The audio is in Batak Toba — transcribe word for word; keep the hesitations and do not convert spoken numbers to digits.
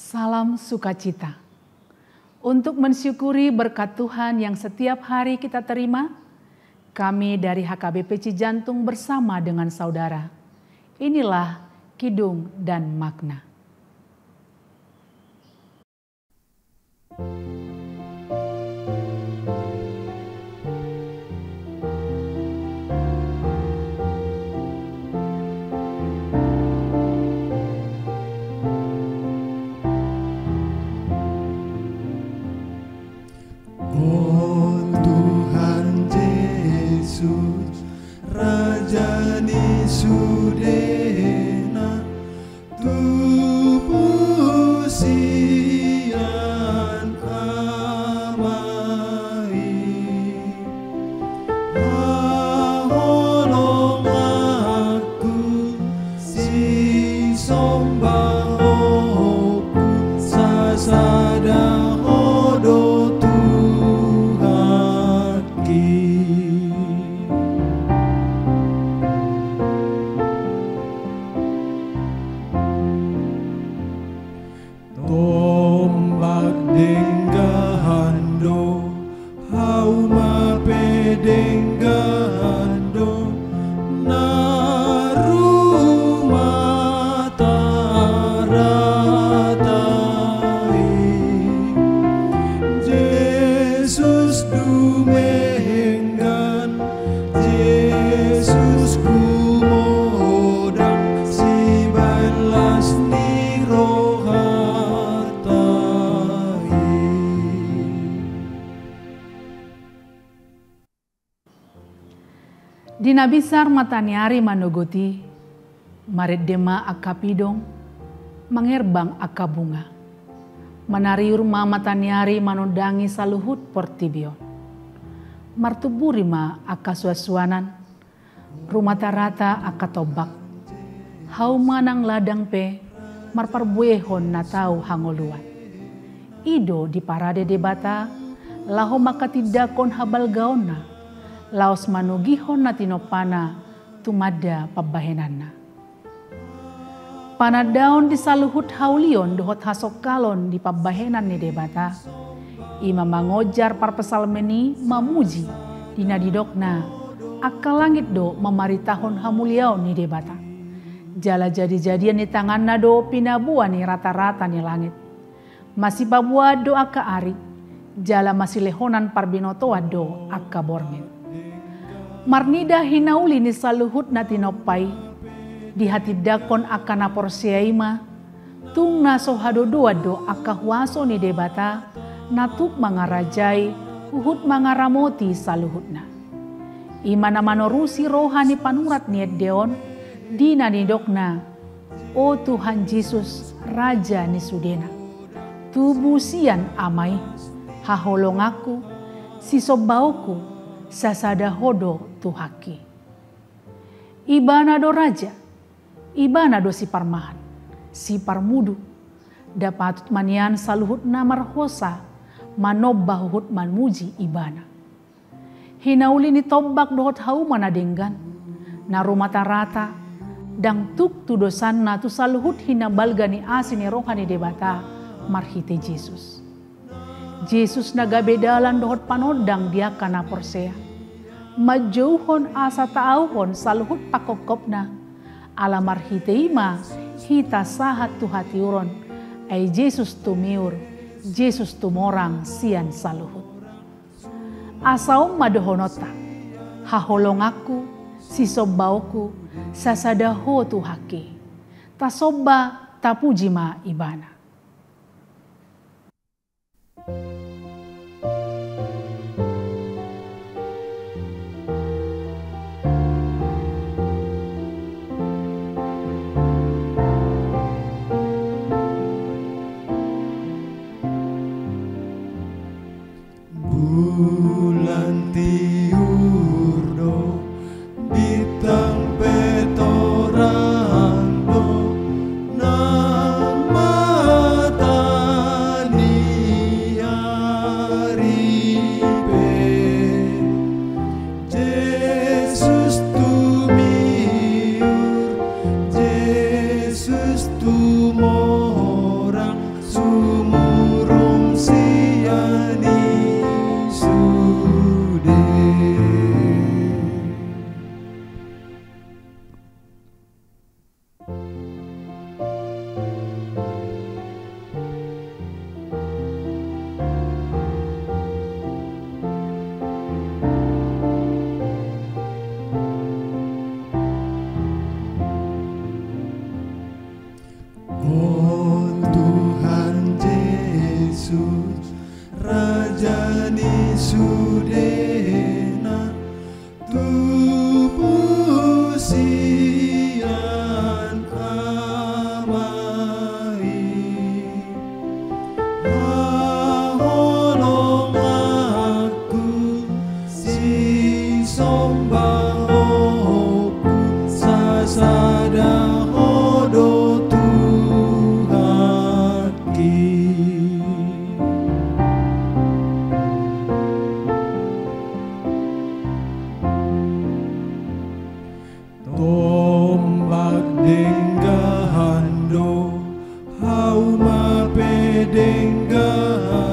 Salam sukacita. Untuk mensyukuri berkat Tuhan yang setiap hari kita terima, kami dari H K B P Cijantung bersama dengan saudara. Inilah Kidung dan Makna. O Tuhan Jesus, Raja ni sudena, tubu sian Ama i. Haholonganku, sisombaonku, sasada Ho do Tuhanki. Tombak denggan do, hauma pe denggan do, na rumatarata i. Jesus dumenggan, Jesus gumodang, sibaen las ni rohanta i. Di na bisar mataniari manogot i, marende ma angka pidong, mangerbang angka bunga. Manariur ma mataniari manondangi saluhut portibi on. Martumburi ma angka suansuanan, rumatarata angka tombak. Hauma nang ladang pe marparbuehon na tau hangoluan. I do diparade Debata laho mangkatindangkon habalgaonna, laos manogihon na tinompana tumanda pambahenanna. Panandaon di saluhut haulion dohot hasongkalon di pambahenan ni Debata, i ma mangonjar parpsalmen i mamuji, di na nidokna, angka langit do mamaritahon hamuliaon ni Debata. Jala jadijadian ni tanganna do pinaboa ni ratarata ni langit. Masipaboaan do angka ari, jala masilehonan parbinotoan do angka borngin. Marnida hinauli ni saluhut na tinompa i, dihatindangkon angka na porsea i ma, tung na so hadodoan do angka huaso ni Debata, na tuk mangarajai, huhut mangaramoti saluhutna. I ma na manorusi roha ni panurat ni ende on, di na nidokna, O Tuhan Jesus, Raja ni sudena, tubu sian Ama i, haholonganku, sisombaonku, sasada Ho do Tuhanki. Ibana do Raja, Ibana do siparmahan, siparmudu, ndang patut ma nian saluhutna marhosa, manomba huhut mamuji Ibana. Hinauli ni tombak dohot hauma na denggan, na rumatarata, ndang tuk tu dosanna tu saluhut hinabalga ni asi ni roha ni Debata marhite Jesus. Jesus na gabe dalan dohot panondang di angka na porsea. Manjouhon asa taauhon saluhut pangkopkopna, ala marhite i ma hita sahat tu hatiuron, ai Jesus tumiur, Jesus tumorang sian saluhut. Asa on ma dohononta, haholonganku, sisombaonku, sasada Ho Tuhanki. Tasomba, tapuji ma Ibana. Bulan tiur do, bintang pe torang do, nang mata ni ari pe. Jesus tumiur, Jesus tumorang, sumurung sian i sude. O Tuhan Jesus, Raja ni sude na tubu sian Ama i, haholonganku, sisombaonku, sasada Ho do Tuhanki. Tombak denggan do, hauma pe denggan